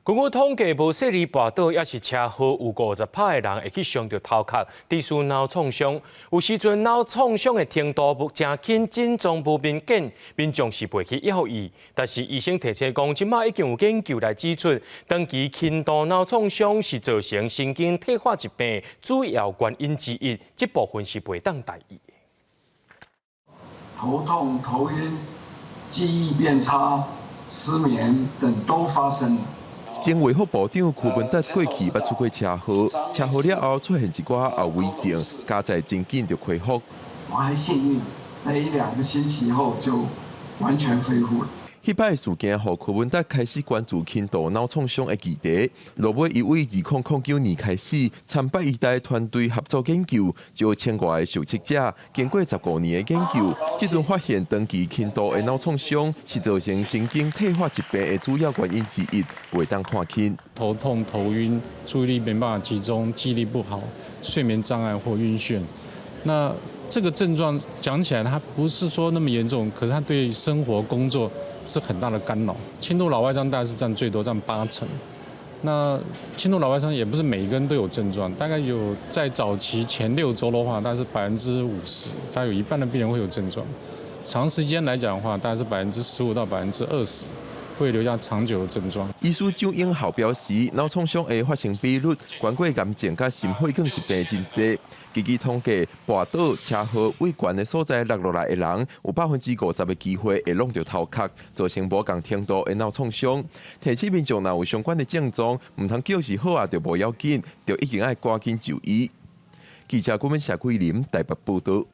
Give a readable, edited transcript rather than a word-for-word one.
根據統計，無細膩跋倒抑是車禍，有50趴的人會去傷著頭殼，致使腦創傷。有時陣腦創傷的程度無誠輕，症狀無明顯，民眾是袂去留意。但是醫生提醒講，這馬已經有研究來指出，長期輕度腦創傷是造成神經退化疾病主要原因之一，這部分是袂當大意。頭痛、頭暈、記憶變差、失眠等都發生。前衛福部長柯文哲過去捌出過車禍，車禍了後出現一寡後遺症，佳哉真緊就恢復。我還幸運，在一兩個星期後就完全恢復了。彼擺事件，予柯文哲開始關注輕度腦創傷的議題。落尾，伊對2009年開始參拜醫大團隊合作研究，招千外个受測者，經過15年的研究，這陣發現長期輕度的腦創傷是造成神經退化疾病的主要原因之一，袂當看輕。頭痛、頭暈、注意力沒辦法集中、記憶力不好、睡眠障礙或暈眩。那這個症狀講起來，它不是說那麼嚴重，可是它對生活、工作是很大的干擾。輕度腦外傷大概是佔最多，佔8成。那輕度腦外傷也不是每一個人都有症狀，大概有在早期前6週的話，大概是50%，大概有一半的病人會有症狀。長時間來講的話，大概是15%到20%會留下長久的症狀。醫師周永豪表示，腦創傷的發生比率，懸過癌症佮心血管疾病真濟。根據統計，跋倒、車禍、對懸的所在落落來的人，有50%的機會會挵著頭殼，造成無仝程度的腦創傷。提醒民眾若有相關的症狀，毋通叫是好啊，就無要緊，就一定愛趕緊就醫。記者顧問謝桂林台北報道。